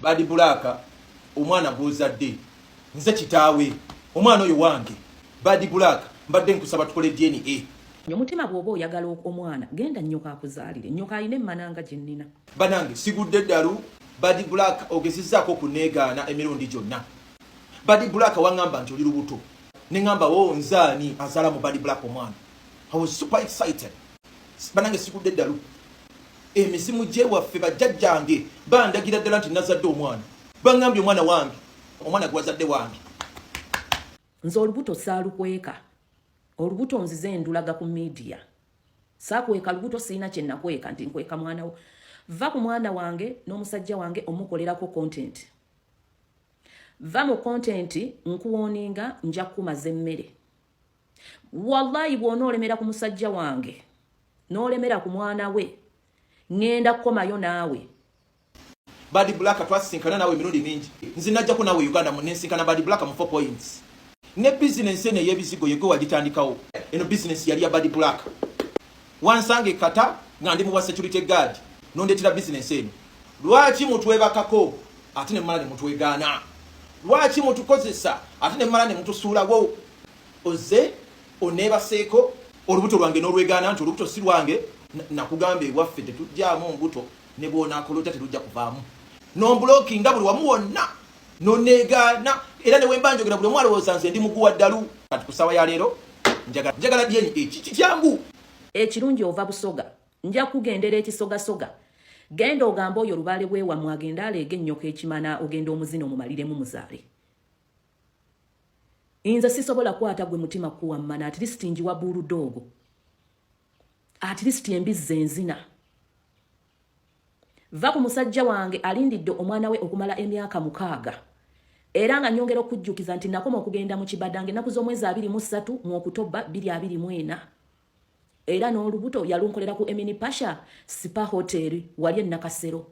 Bad Black, omwana gw'ozadde nze kitaawe, omwana oyo wange. Bad Black, mbadde nkusaba tukole DNA. Omutima, bw'oba oyagala omwana, genda nnyoko akuzaalire. Nnyoko alina emmananga gye nnina. Banange, sigudde eddalu. Bad Black, ogezezzaako okuneegaana emirundi gyonna. Bad Black, waŋŋamba nti oli lubuto, ne ŋŋamba wo nzaani azaala mu Bad Black omwana. I was super excited. Banange, sigudde eddalu. Emizimu gyewaffe, bajjajjange bandagira ddala nti nazadde omwana. Baŋŋambye omwana wange, omwana gwazadde wange. Nze olubuto saalukweka. Olubuto nzize ndulaga ku media, saakweka lubuto. Siina kye nakweka nti nkweka mwana wo. Va ku mwana wange n'omusajja wange omukolerako content. Va mu content. Nkuwarninga, nja kukumaza emmere. Wallahi, bw'onoolemera ku musajja wange n'olemera ku mwana we, ŋŋenda kukomayo naawe. Bad Black, twasisinkana naawe emirundi mingi. Nze najjako naawe Uganda nensinkana Bad Black mu 4 Points. Ne bizinensi eno ey'ebizigo yegwe wagitandikawo. Eno bizinensi yali ya Bad Black. Wansanga ekata nga ndi muwa security guard, nondeetera bizinensi eno. Lwaki mutwebakako ate ne mumala ne mutwegaana? Lwaki mutukozesa ate ne mumala ne mutusuulawo? Ozze oneebaseeko olubuto lwange n'olwegaana nti olubuto si lwange. Nakugamba ewaffe tetujjaamu mbuto, ne bw'onaakola otya terujja kuvaamu. Nomblockinga buli wamu wonna, noneegaana. Era ne wemba njogera, buli omu alowooza nze ndi muguwa ddalu. Kati ku ssaawa ya leero njagala DNA. Kiki kyangu? Ekirungi ova Busoga, nja kugendera ekisogasoga. Genda ogambe oyo lubaale bwewammwe agende aleege ennyoko ekimana, ogenda omuzina omumaliremu muzaale. Nze sisobola kwata gwe mutima kuwammana. At least njiwa bulldog, at least embizzi enzina. Va ku musajja wange alindidde omwana we okumala emyaka 6. Era nga nyongera okujjukiza nti nakoma okugenda mu kibadange ennaku z'omwezi 23 mu Okutoba 2024. Era n'olubuto yalunkolera ku Emini Pasha Spa Hotel wali e Nakasero,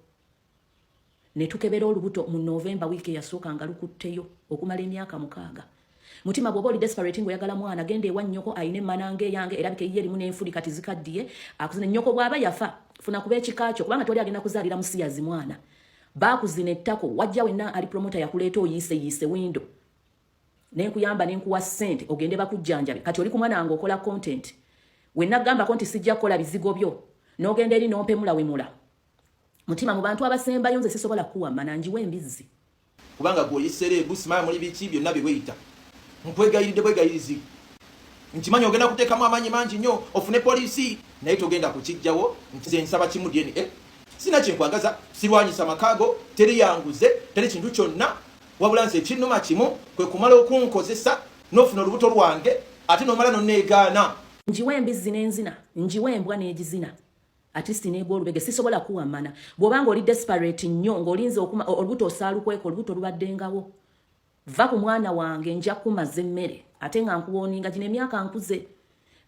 ne tukebera olubuto mu Novemba wiiki eyasooka nga lukutteyo okumala emyaka 6. Mutima, bw'oba oli desperate ng'oyagala mwana, genda ewa nnyoko ayina emmananga eyange erabika eyiye erimu n'enfuli kati zikaddiye, akuzina. Nnyoko bw'aba yafa, funa kuba ekika kyo, kubanga tewali agenda kuzaalira musiyazi mwana. Baakuzina ettako, wajja wenna ali promoter yakuleeta oyiise yiise window, nenkuyamba, nenkuwa ssente ogende bakujjanjabe. Kati oli ku mwana wange okola content. Wenna gambako nti sijja kukola bizigo byo, n'ogenda eri n'ompemula wemula. Mutima, mu bantu abasembayo nze sisobola kuwamana njiwa embizzi. Kubanga gwe celeb, simaya muli biki byonna bye weyita. Nkwegayiridde bwegayirizi. Nkimanyi ogenda kuteekamu amaanyi mangi nnyo ofune poliisi, naye togenda kukijjawo. Nze nsaba kimu, DNA. Sina kyenkwagaza, sirwanyisa makaago, teri yanguze, teri kintu kyonna. Wabula nze ekinnuma kimu, kwe kumala okunkozesa n'ofuna olubuto lwange ate n'omala noneegaana. Njiwa embizzi n'enzina, njiwa embwa n'egizina, at least negwa olubege. Sisobola kuwamana. Bw'obanga oli desperate nnyo ng'olinze olubuto osaalukweka, olubuto lubaddengawo. Va ku mwana wange, nja kumaza emmere. Ate nga nkuwarninga, gino emyaka nkuze.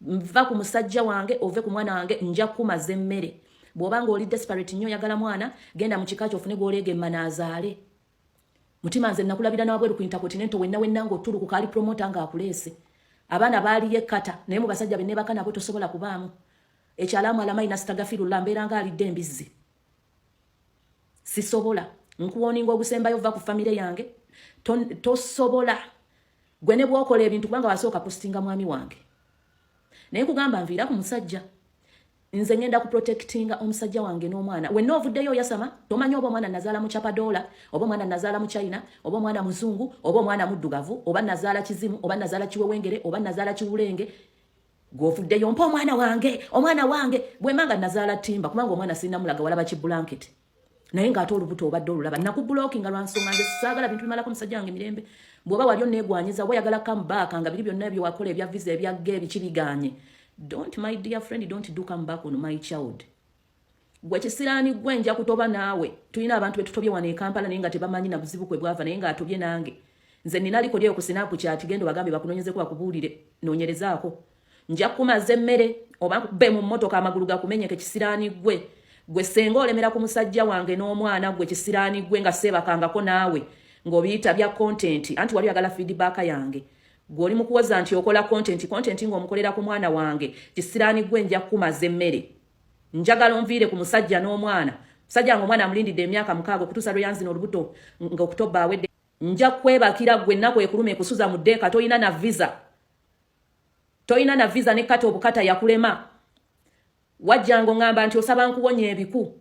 Va ku musajja wange, ove ku mwana wange, nja kumaza emmere. Bw'obanga oli desperate nnyo oyagala mwana, genda mu kika kyofune gw'oleega emmana azaale. Mutima, nze nakulabira nawabweru ku Intercontinental wenna wenna ng'otulukuka, ali promoter ng'akuleese. Abaana baaliyo ekkata, naye mu basajja be neebaka nabo tosobola kubaamu. Ekyalaamu alamayi nasitagafirullah, mbeera nga alidde embizzi, sisobola. Nkuwarninga ogusembayo, va ku famire yange. Tosobola gwe ne bwokola ebintu, kubanga wasooka postinga mwami wange. Naye nkugamba, nviira ku musajja. Nze ngenda kuprotectinga omusajja wange n'omwana. Wenna ovuddeyo oyasama, tomanyi oba omwana nazaala mu chapadola, oba omwana nazaala mu China, oba omwana muzungu, oba omwana muddugavu, oba nazaala kizimu, oba nazaala kiwewengere, oba nazaala kiwulenge. Gwovuddeyo mpa omwana wange, omwana wange. Bwemanga nazaala timba, kubanga omwana sinamulaga, walaba kiblanket, naye ng'ate olubuto obadde olulaba. Nakublockinga lwa nsonga nze saagala bintu bimalako musajja wange mirembe. Bw'oba wali oneegwanyiza, oba oyagala come back, nga biri byonna byewakola ebya visa, ebyagga, ebiki biganye, don't, my dear friend, don't do come back on my child. Gwe kisiraani gwe, nja kutoba naawe. Tulina abantu betutobye wano e Kampala, naye nga tebamanyi na buzibu kwe bwava, naye ng'atobye nange. Nze nina liko lyeyo ku Snapchat, genda obagambe bakunoonyezeko, bakubuulire, noonyerezaako. Nja kumaza emmere oba nkube mu mmotoka amagulu gakumenyeke. Kisiraani gwe, gwe senga olemera ku musajja wange n'omwana. Gwe kisiraani gwe, nga seebakangako naawe ng'obiyita bya content, anti wali oyagala feedback yange. Gwe oli mu kuwoza nti okola content, content ng'omukolera ku mwana wange. Kisiraani gwe, nja kukumaza emmere. Njagala onviire ku musajja n'omwana. Musajja wange omwana amulindidde emyaka 6 okutuusa lwe yanzina olubuto nga Okutoba awedde. Nja kwebakira gwe ennaku ekuluma ekusuza mu ddeeka. Toyina na visa, toyina na visa, ne kata obukata yakulema. Wajjanga oŋŋamba nti osaba nkuwonya ebiku.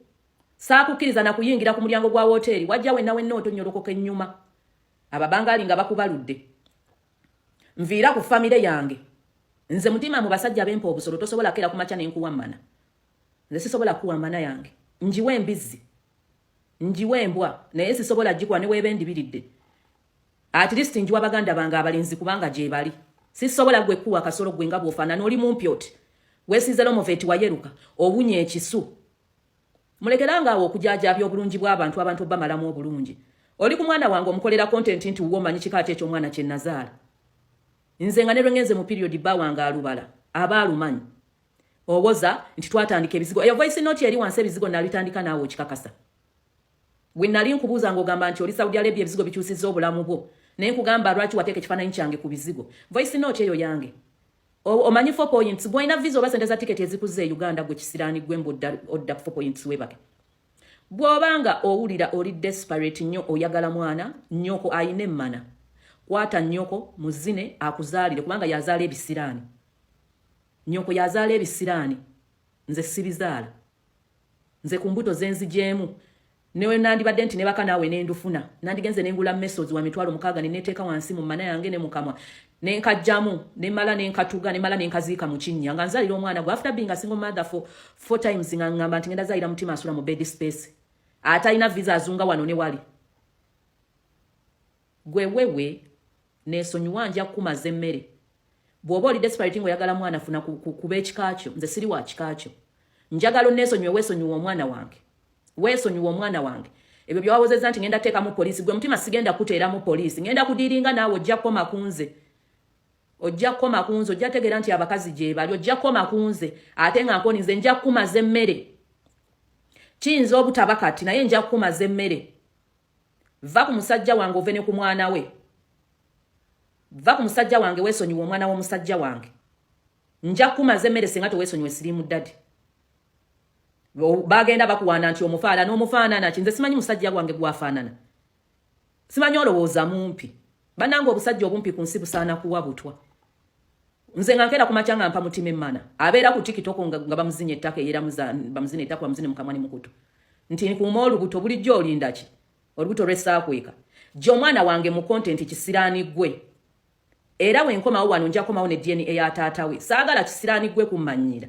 Saakukkiriza na kuyingira ku mulyango gwa woteeri. Wajja wenna wenna otonnyolokoka ennyuma, ababangaali nga bakubaludde. Nviira ku famire yange. Nze mutima mu basajja bempa obusolo, tosobola keera ku makya nenkuwa mmana. Nze sisobola kuwa mmana yange. Njiwa embizzi, njiwa embwa, naye sisobola gikuwa ne weeba endibiridde. At least njiwa baganda bange abalenzi kubanga gyebali. Sisobola gwe kuwa kasolo gwe nga bw'ofaanana. Oli mumpi oti, weesiize Lomoveti, wayeruka, owunya ekisu. Mulekeranga awo okujaajabya obulungi bw'abantu, abantu obamalamu obulungi. Oli ku mwana wange omukolera content nti wuwo. Omanyi kika ki eky'omwana kye nazaala? Nze nga ne lwe ngenze mu period, bba wange alubala, aba alumanyi. Owoza nti twatandika ebizigo. Eyo voice note eri wansi. Ebizigo nabitandika naawe okikakasa. Bwe nali nkubuuza ng'ogamba nti oli Saudi Arabia, ebizigo bikyusizza obulamu bwo, naye nkugamba, lwaki wateeka ekifaananyi kyange ku bizigo? Voice note eyo yange. Omanyi Four Points bw'olina visa oba sente za tiketi ezikuzza e Uganda? Gwe kisiraani gwe, mbu odda ku Four Points webake. Bw'obanga owulira oli desperate nnyo, oyagala mwana, nnyoko ayina emmana. Kwata nnyoko muzine akuzaalire, kubanga yazaala ebisiraani. Nnyoko yazaala ebisiraani, nze sibizaala. Nze ku mbuto zenzigyemu, newe nandibadde nti nebaka naawe nendufuna, nandigenze nengula mesos wa 60,000 neneteeka wansi mu mana yange ne mukamwa, nenkajjamu, nemala nenkatuga, nemala nenkaziika mu kinnya nga nzalira omwana gwe. After being a single mother for four times, nga ngamba nti ngenda zalira mutima asula mu bed space, atalina visa, azunga wano ne wali. Gwe wewe nesonyiwa, nja kukumaza emmere. Bw'oba oli desperate ng'oyagala mwana, funa kuba ekika kyo. Nze siri wa kika kyo. Njagala onneesonyiwe, weesonyiwe omwana wange, weesonyiwe omwana wange. Ebyo byewawozezza nti ngenda teekamu poliisi, gwe mutima sigenda kuteeramu poliisi. Ngenda kudiiringa naawe. Ojja kukoma ku nze, ojja kukoma ku nze, ojja tegeera nti abakazi gye bali. Ojja kukoma ku nze ate nga nkoni. Nze nja kukumaza emmere. Kiyinza obutaba kati, naye nja kukumaza emmere. Va ku musajja wange, ove ne ku mwana we. Va ku musajja wange, weesonyiwe omwana w'omusajja wange. Nja kukumaza emmere singa teweesonyiwe. Siriimu daddy bagenda bakuwaana nti omufaanana, omufaanana ki? Nze simanyi musajja wange gwafaanana, simanyi. Olowooza mumpi. Bannange, obusajja obumpi ku nsi busaana kuwa butwa. Nze nga nkeera kumakya nga mpa mutima emmana, abeera ku TikTok nga bamuzinya ettaka, eyeramuza bamuzina ettaka, bamuzine mukamwa ne mukutu nti nkuuma olubuto. Bulijjo olinda ki? Olubuto lwesaakweka gye omwana wange mu content. Kisiraani gwe, era wenkomawo wano nja komawo ne DNA ya taata we. Saagala kisiraani gwe kumanyira.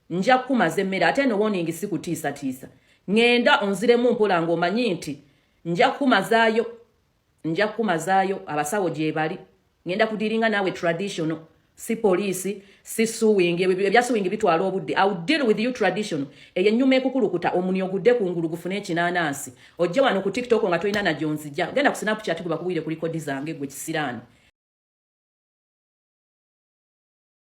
Nja kukumaza emmere. Ate eno warning, si kutiisatiisa. Ŋŋenda onziremu mpola ng'omanyi nti nja kukumazaayo, nja kukumazaayo. Abasawo gye bali. Ŋŋenda kudiringa naawe traditional, si poliisi, si suing. Ebya suing bitwala obudde. I will deal with you traditional. Eyo ennyuma ekukulukuta omuni ogudde ku ngulu gufune ekinaanansi. Ojje wano ku TikTok nga tolina nagyonzija. Genda ku Snapchat gwe bakubwire ku record zange. Gwe kisiraani.